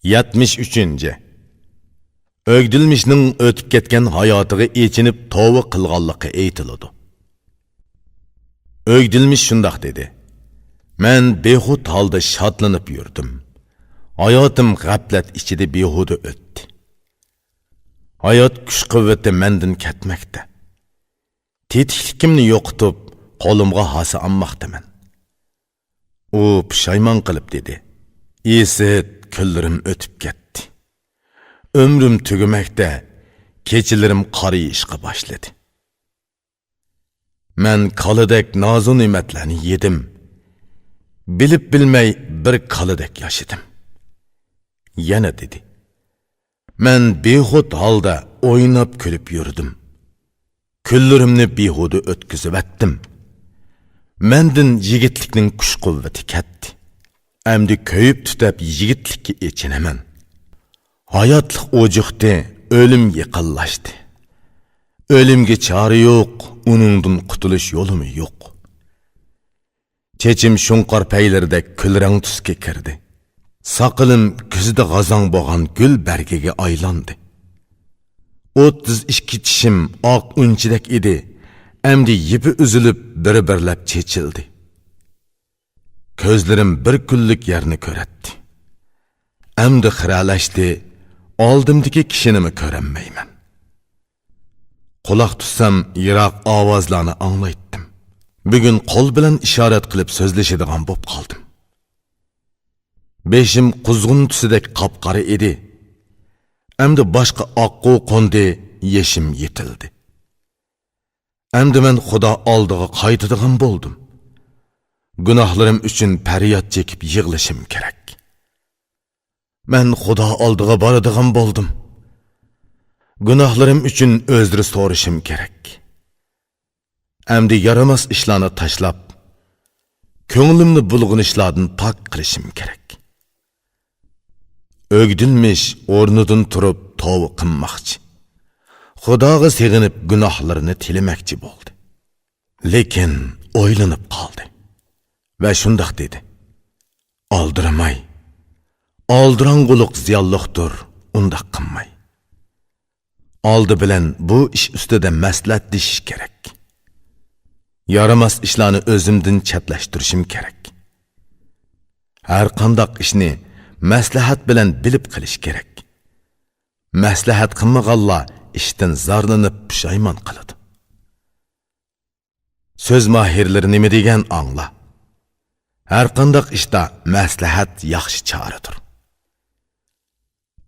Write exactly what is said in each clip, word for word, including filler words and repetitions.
يەتمىش ئۈچىنچى. ئۆگدۈلمىشنىڭ ئۆتۈپ كەتكەن ھاياتىغا ئېچىنىپ توۋا قىلغانلىقى ئېيتىلىدۇ. ئۆگدۈلمىش شۇنداق دېدى: «مەن بىخۇد ھالدا شادلىنىپ يۈردۈم. ھاياتىم غەپلەت ئىچىدە بىھۇدە ئۆتتى. ھايات كۈچ-قۇۋۋىتى مەندىن كەتمەكتە. تېتىكلىكىمنى يوقىتىپ، قولۇمغا ھاسا ئالماقتىمەن.» ئۇ پۇشايمان قىلىپ دېدى: «ئىسىت، كۈنلىرىم ئۆتۈپ كەتتى. ئۆمرۈم تۈگىمەكتە، كېچىلىرىم قارىيىشقا باشلىدى. مەن كالىدەك نازۇنېمەتلەرنى يېدىم. بىلىپ-بىلمەي بىر كالىدەك ياشىدىم.» يەنە دېدى: «مەن بىخۇد ھالدا ئويناپ-كۈلۈپ يۈردۈم. كۈنلىرىمنى بىھۇدە ئۆتكۈزۈۋەتتىم. مەندىن يىگىتلىكنىڭ كۈچ-قۇۋۋىتى كەتتى. ئەمدى كۆيۈپ-تۈتەپ يىگىتلىككە ئېچىنىمەن. ھاياتلىق ئوجۇقتى، ئۆلۈم يېقىنلاشتى. ئۆلۈمگە چارە يوق، ئۇنىڭدىن قۇتۇلۇش يولىمۇ يوق. چېچىم شۇڭقار پەيلىرىدەك كۈلرەڭ تۈسكە كىردى. ساقىلىم كۈزىدە غازاڭ بولغان گۈل بەرگىگە ئايلاندى. ئوتتۇز ئىككى چىشىم ئاق ئۈنچىدەك ئىدى، ئەمدى يىپى ئۈزۈلۈپ بىر-بىرلەپ چېچىلدى. كۆزلىرىم بىر كۈنلۈك يەرنى كۆرەتتى. ئەمدى خىرەلەشتى، ئالدىمدىكى كىشىنىمۇ كۆرەلمەيمەن. قۇلاق تۇتسام، يىراق ئاۋازلارنى ئاڭلايتتىم. بۈگۈن قول بىلەن ئىشارەت قىلىپ سۆزلىشىدىغان بوپ قالدىم. بېشىم قۇزغۇن تۈسىدەك قاپقارا ئىدى. ئەمدى باشقا ئاققۇ قوندى، يېشىم يېتىلدى. ئەمدى مەن خۇدا ئالدىغا قايتىدىغان بولدۇم. گۇناھلىرىم ئۈچۈن پەرياد چېكىپ يىغلىشىم كېرەك. مەن خۇدا ئالدىغا بارىدىغان بولدۇم. گۇناھلىرىم ئۈچۈن ئۆزرە سورىشىم كېرەك. ئەمدى يارىماس ئىشلارنى تاشلاپ، كۆڭلۈمنى بۇلغىنىشلاردىن پاك قىلىشىم كېرەك. ئۆگدۈلمىش ئورنىدىن تۇرۇپ توۋا قىلماقچى، خۇداغا سېغىنىپ گۇناھلىرىنى تىلىمەكچى بولدى. لېكىن ئويلىنىپ قالدى ۋە شۇنداق دېدى: «ئالدىرىماي. ئالدىراڭغۇلۇق زىيانلىقتۇر، ئۇنداق قىلماي. ئالدى بىلەن بۇ ئىش ئۈستىدە مەسلىھەتلىشىش كېرەك. يارىماس ئىشلارنى ئۆزۈمدىن چەتلەشتۈرۈشۈم كېرەك. ھەر قانداق ئىشنى مەسلىھەت بىلەن بىلىپ قىلىش كېرەك. مەسلىھەت قىلمىغانلار ئىشتىن زارلىنىپ پۇشايمان قىلىدۇ.» سۆز ماھىرلىرى نېمە دېگەن ئاڭلا. ھەر قانداق ئىشتا مەسلىھەت ياخشى چارىدۇر.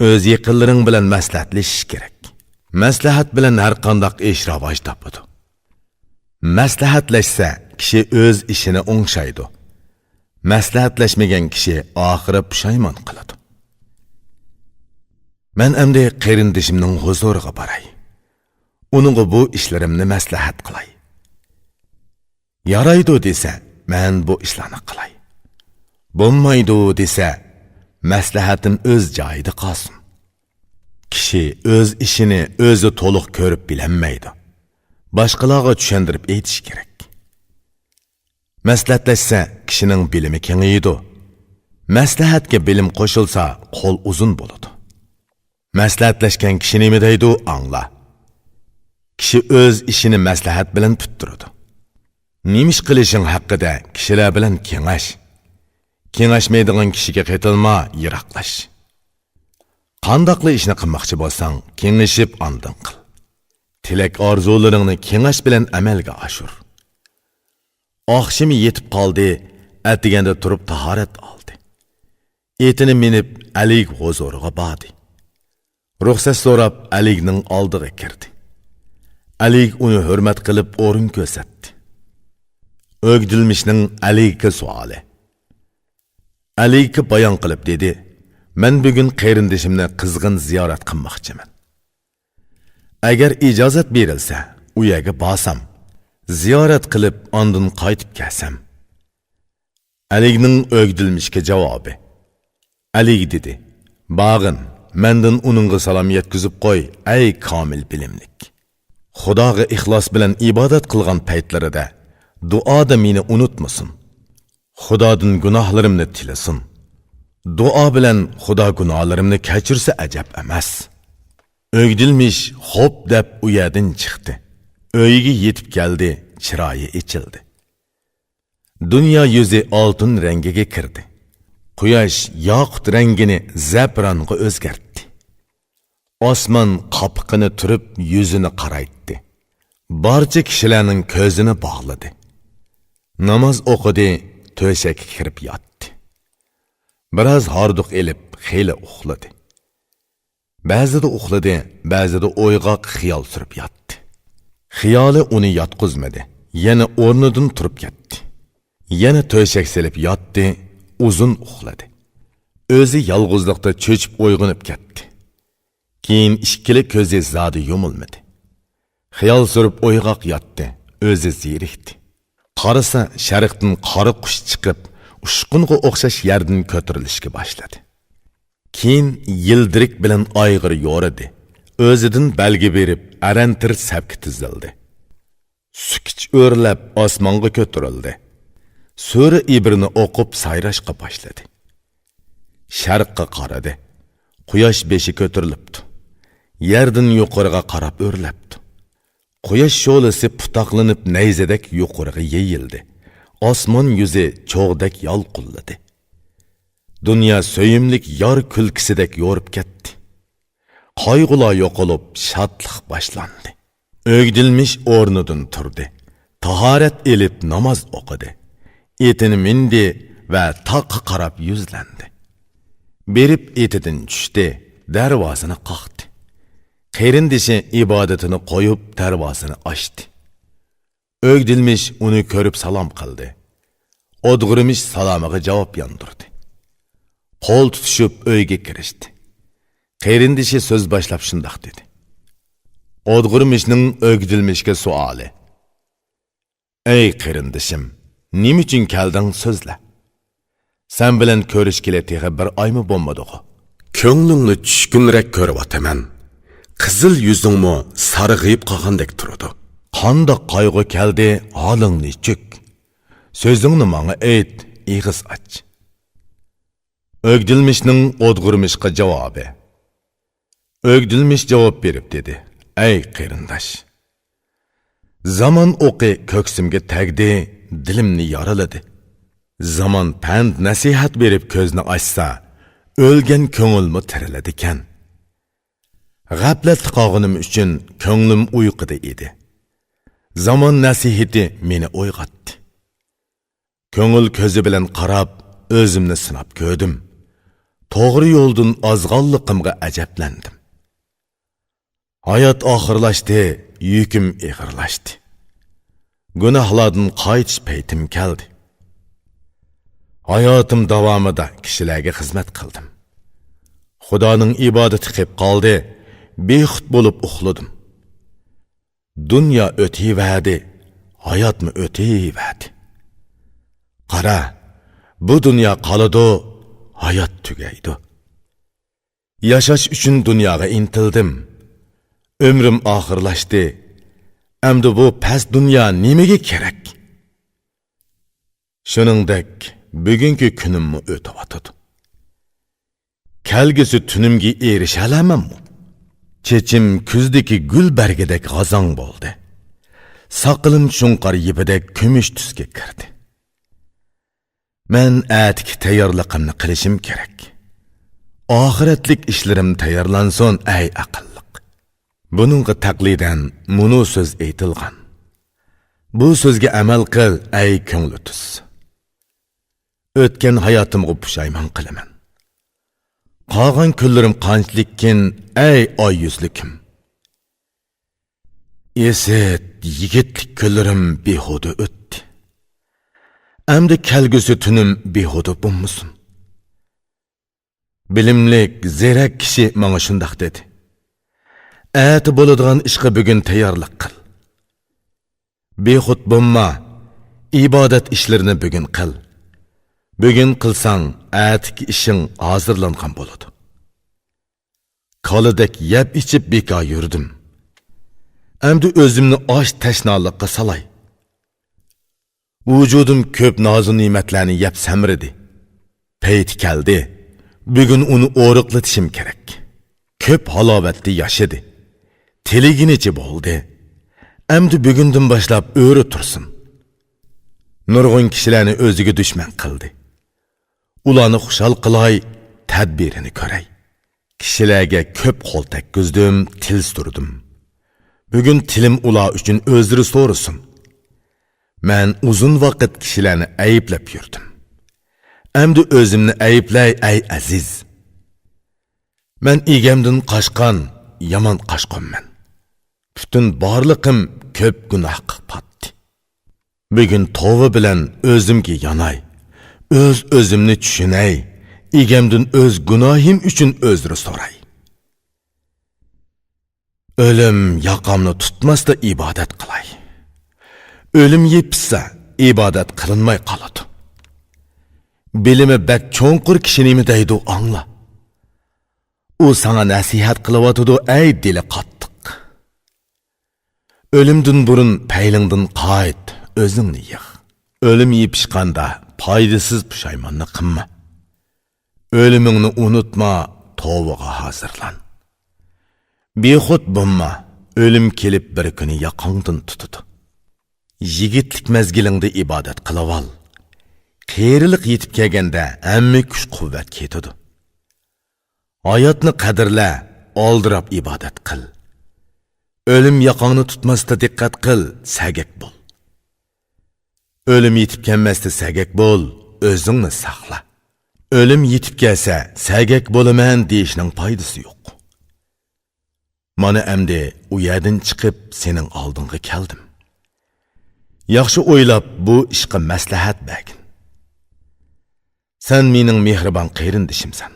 ئۆز يېقىنلىرىڭ بىلەن مەسلىھەتلىشىش كېرەك. مەسلىھەت بىلەن ھەر قانداق ئىش راۋاج تاپىدۇ. مەسلىھەتلەشسە، كىشى ئۆز ئىشىنى ئوڭشايدۇ. مەسلىھەتلەشمىگەن كىشى ئاخىرى پۇشايمان قىلىدۇ. مەن ئەمدى قېرىندىشىمنىڭ ھۇزۇرىغا باراي. ئۇنىڭغا بۇ ئىشلىرىمنى مەسلىھەت قىلاي. يارايدۇ دېسە، مەن بۇ ئىشلارنى قىلاي. بولمايدۇ دېسە، مەسلىھەتىم ئۆز جايىدا قالسۇن. كىشى ئۆز ئىشىنى ئۆزى تولۇق كۆرۈپ بىلەلمەيدۇ. باشقىلارغا چۈشەندۈرۈپ ئېيتىش كېرەك. مەسلىھەتلەشسە، كىشىنىڭ بىلىمى كېڭىيىدۇ. مەسلىھەتكە بىلىم قوشۇلسا، قول ئۇزۇن بولىدۇ. مەسلىھەتلەشكەن كىشى نېمە دەيدۇ، ئاڭلا. كىشى ئۆز ئىشىنى مەسلىھەت بىلەن پۈتتۈرىدۇ. نېمە ئىش قىلىشىڭ ھەققىدە كىشىلەر بىلەن كېڭەش. كېڭەشمەيدىغان كىشىگە قېتىلما، يىراقلاش. قانداقلا ئىشنى قىلماقچى بولساڭ، كېڭىشىپ ئاندىن قىل. تىلەك-ئارزۇلىرىڭنى كېڭەش بىلەن ئەمەلگە ئاشۇر. ئاخشىمى يېتىپ قالدى، ئەتىگەندە تۇرۇپ تاھارەت ئالدى. ئېتىنى مىنىپ، ئەلىگ ھۇزۇرىغا باردى. رۇخسەت سوراپ، ئەلىگنىڭ ئالدىغا كىردى. ئەلىگ ئۇنى ھۆرمەت قىلىپ ئورۇن كۆرسەتتى. ئۆگدۈلمىشنىڭ ئەلىگكە سوئالى. ئەلىگ بايان قىلىپ دېدى: «مەن بۈگۈن قېرىندىشىمنى قىزغىن زىيارەت قىلماقچىمەن. ئەگەر ئىجازەت بېرىلسە، ئۇ يەرگە بارسام، زىيارەت قىلىپ، ئاندىن قايتىپ كەلسەم.» ئەلىگنىڭ ئۆگدۈلمىشكە جاۋابى. ئەلىگ دېدى: «بارغىن، مەندىن ئۇنىڭغا سالام يەتكۈزۈپ قوي، ئەي كامىل بىلىملىك. خۇداغا ئىخلاس بىلەن ئىبادەت قىلغان پەيتلىرىدە، دۇئادا مېنى ئۇنتۇمىسۇن. خۇدادىن گۇناھلىرىمنى تىلىسۇن. دۇئا بىلەن خۇدا گۇناھلىرىمنى كەچۈرسە ئەجەب ئەمەس. ئۆگدىلمىش خوپ دەپ ئۇ يەردىن چىقتى. ئۆيىگە يېتىپ كەلدى، چىرايى ئېچىلدى. دۇنيا يۈزى ئالتۇن رەڭگىگە كىردى. قۇياش ياقۇت رەڭگىنى زەپىرانغا ئۆزگەرتتى. ئاسمان قاپىقىنى تۈرۈپ يۈزىنى قارايتتى. بارچە كىشىلەرنىڭ كۆزىنى باغلىدى. ناماز ئوقۇدى، تۆشەككە كىرىپ ياتتى. بىراز ھاردۇق ئېلىپ خېلى ئۇخلىدى. بەزىدە ئۇخلىدى، بەزىدە ئويغاق خىيال سۈرۈپ ياتتى. خىيالى ئۇنى ياتقۇزمىدى، يەنە ئورنىدىن تۇرۇپ كەتتى. يەنە تۆشەك سېلىپ ياتتى، ئۇزۇن ئۇخلىدى. ئۆزى يالغۇزلۇقتا چۆچۈپ ئويغىنىپ كەتتى. كېيىن ئىككىلا كۆزى زادى يۇمۇلمىدى. خىيال سۈرۈپ ئويغاق ياتتى، ئۆزى زېرىكتى. قارىسا، شەرقتىن قارا قۇش چىقىپ، ئۇچقۇنغا ئوخشاش يەردىن كۆتۈرۈلۈشكە باشلىدى. كېيىن يىلدىرىك بىلەن ئايغىر يورىدى. ئۆزىدىن بەلگە بېرىپ، ئەرەنتىر سەپكە تىزىلدى. سۈكۈچ ئۆرلەپ، ئاسمانغا كۆتۈرۈلدى. سۈرە ئىبرىنى ئوقۇپ سايراشقا باشلىدى. شەرققە قارىدى. قۇياش بېشى كۆتۈرۈلۈپتۇ. يەردىن يۇقىرىغا قاراپ ئۆرلەپتۇ. قۇياش شولىسى پۇتاقلىنىپ نەيزىدەك يۇقىرىغا يېيىلدى. ئاسمان يۈزى چوغدەك يالقۇنلىدى. دۇنيا سۆيۈملۈك يار كۈلكىسىدەك يورۇپ كەتتى. قايغۇلار يوقىلىپ، شادلىق باشلاندى. ئۆگدىلمىش ئورنىدىن تۇردى. تاھارەت ئېلىپ ناماز ئوقۇدى. ئېتىنى مىندى ۋە تاغقا قاراپ يۈزلەندى. بېرىپ ئېتىدىن چۈشتى، دەرۋازىنى قاقتى. قېرىندىشى ئىبادىتىنى قويۇپ، دەرۋازىنى ئاچتى. ئۆگدىلمىش ئۇنى كۆرۈپ سالام قىلدى. ئودغۇرمىش سالامىغا جاۋاب ياندۇردى. قول تۇتۇشۇپ ئۆيگە كىرىشتى. قېرىندىشى سۆز باشلاپ شۇنداق دېدى. ئودغۇرمىشنىڭ ئۆگدىلمىشكە سوئالى. ئەي قېرىندىشىم، نېمە ئۈچۈن كەلدىڭ، سۆزلە. سەن بىلەن كۆرۈشكىلى تېخى بىر ئايمۇ بولمىدىغۇ. كۆڭلۈڭنى چۈشكۈنرەك كۆرۈۋاتىمەن. قىزىل يۈزۈڭمۇ سارغىيىپ قالغاندەك تۇرىدۇ. قانداق قايغۇ كەلدى، ھالىڭ نېچۈك؟ سۆزۈڭنى ماڭا ئېيت، ئېغىز ئاچ. ئۆگدۈلمىشنىڭ ئودغۇرمىشقا جاۋابى. ئۆگدۈلمىش جاۋاب بېرىپ دېدى، ئەي قېرىنداش! زامان ئوقى كۆكسۈمگە تەگدى، دىلىمنى يارىلىدى. زامان پەند نەسىھەت بېرىپ كۆزنى ئاچسا، ئۆلگەن كۆڭۈلمۇ تىرىلىدىكەن. غەپلەتتە قالغىنىم ئۈچۈن كۆڭلۈم ئۇيقۇدا ئىدى. زامان نەسىھىتى مېنى ئويغاتتى. كۆڭۈل كۆزى بىلەن قاراپ، ئۆزۈمنى سىناپ كۆردۈم. توغرا يولدىن ئازغانلىقىمغا ئەجەبلەندىم. ھايات ئاخىرلاشتى، يۈكۈم ئېغىرلاشتى. گۇناھلاردىن قايتىش پەيتىم كەلدى. ھاياتىم داۋامىدا كىشىلەرگە خىزمەت قىلدىم. خۇدانىڭ ئىبادىتى قېپ قالدى، بىخۇد بولۇپ ئۇخلىدىم. دۇنيا ئۆتۈۋەردى، ھاياتمۇ ئۆتۈۋەردى. قارا، بۇ دۇنيا قالىدۇ، ھايات تۈگەيدۇ. ياشاش ئۈچۈن دۇنياغا ئىنتىلدىم. ئۆمرۈم ئاخىرلاشتى. ئەمدى بۇ پەس دۇنيا نېمىگە كېرەك؟ شۇنىڭدەك بۈگۈنكى كۈنۈممۇ ئۆتۈۋاتىدۇ. كەلگۈسى تۈنۈمگە ئېرىشەلەرمەنمۇ؟ چېچىم كۈزدىكى گۈل بەرگىدەك غازاڭ بولدى. ساقىلىم شۇڭقار يىپىدەك كۈمۈش تۈسكە كىردى. مەن ئەتىكى تەييارلىقىمنى قىلىشىم كېرەك. ئاخىرەتلىك ئىشلىرىم تەييارلانسۇن، ئەي ئەقىللىق. بۇنىڭغا تەقلىدەن مۇنۇ سۆز ئېيتىلغان. بۇ سۆزگە ئەمەل قىل، ئەي كۆڭلى تۈز. ئۆتكەن ھاياتىمغا پۇشايمان قىلىمەن. قالغان كۈنلىرىم قانچىلىككىن، ئەي ئاي يۈزلۈكۈم. ئىسىت، يىگىتلىك كۈنلىرىم بىھۇدە ئۆتتى. ئەمدى كەلگۈسى تۈنۈم بىھۇدە بولمىسۇن. بىلىملىك، زېرەك كىشى ماڭا شۇنداق دېدى. ئەتە بولىدىغان ئىشقا بۈگۈن تەييارلىق قىل. بىخۇد بولما، ئىبادەت ئىشلىرىنى بۈگۈن قىل. بۈگۈن قىلساڭ، ئەتىكى ئىشىڭ ھازىرلانغان بولىدۇ. كالىدەك يەپ ئىچىپ بىكار يۈردۈم. ئەمدى ئۆزۈمنى ئاچ تەشنالىققا سالاي. ۋۇجۇدۇم كۆپ نازۇ نېمەتلەرنى يەپ سەمرىدى. پەيتى كەلدى. بۈگۈن ئۇنى ئورۇقلىتىشىم كېرەك. كۆپ ھالاۋەتتە ياشىدى. تىلىگىنىچە بولدى. ئەمدى بۈگۈندىن باشلاپ ئۆرە تۇرسۇن. نۇرغۇن كىشىلەرنى ئۆزىگە دۈشمەن قىلدى. ئۇلارنى خۇشال قىلاي، تەدبىرىنى كۆرەي. كىشىلەرگە كۆپ قول تەگكۈزدۈم، تىل سۈردۈم. بۈگۈن تىلىم ئۇلار ئۈچۈن ئۆزرە سورىسۇن. مەن ئۇزۇن ۋاقىت كىشىلەرنى ئەيىبلەپ يۈردۈم. ئەمدى ئۆزۈمنى ئەيىبلەي، ئەي ئەزىز. مەن ئىگەمدىن قاچقان يامان قاچقۇنمەن. پۈتۈن بارلىقىم كۆپ گۇناھقا پاتتى. بۈگۈن توۋا بىلەن ئۆزۈمگە ياناي. ئۆز-ئۆزۈمنى چۈشىنەي. ئىگەمدىن ئۆز گۇناھىم ئۈچۈن ئۆزرە سوراي. ئۆلۈم ياقامنى تۇتماستا ئىبادەت قىلاي. ئۆلۈم يېپىشسا، ئىبادەت قىلىنماي قالىدۇ. بىلىمى بەك چوڭقۇر كىشى نېمە دەيدۇ، ئاڭلا. ئۇ ساڭا نەسىھەت قىلىۋاتىدۇ، ئەي دىلى قاتتىق. ئۆلۈمدىن بۇرۇن پەيلىڭدىن قايت، ئۆزۈڭنى يىغ. ئۆلۈم يېپىشقاندا پايدىسىز پۇشايماننى قىلما. ئۆلۈمۈڭنى ئۇنۇتما، توۋىغا ھازىرلان. بىخۇد بولما، ئۆلۈم كېلىپ بىر كۈنى ياقاڭدىن تۇتىدۇ. يىگىتلىك مەزگىلىڭدە ئىبادەت قىلىۋال. قېرىلىق يېتىپ كەلگەندە ھەممە كۈچ-قۇۋۋەت كېتىدۇ. ھاياتنى قەدىرلە، ئالدىراپ ئىبادەت قىل. ئۆلۈم ياقاڭنى تۇتماستا دىققەت قىل، سەگەك بول. ئۆلۈم يېتىپ كەلمەستە سەگەك بول، ئۆزۈڭنى ساقلا. ئۆلۈم يېتىپ كەلسە، سەگەك بولىمەن دېيىشنىڭ پايدىسى يوق. مانا ئەمدى ئۇ يەردىن چىقىپ سېنىڭ ئالدىڭغا كەلدىم. ياخشى ئويلاپ بۇ ئىشقا مەسلىھەت بەرگىن. سەن مېنىڭ مېھرىبان قېرىندىشىمسەن.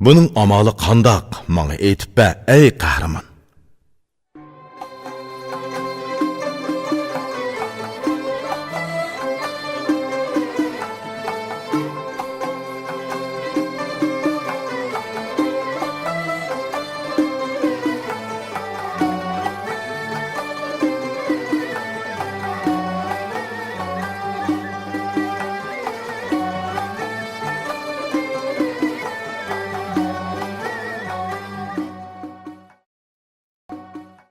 بۇنىڭ ئامالى قانداق، ماڭا ئېيتىپ بەر، ئەي قەھرىمان.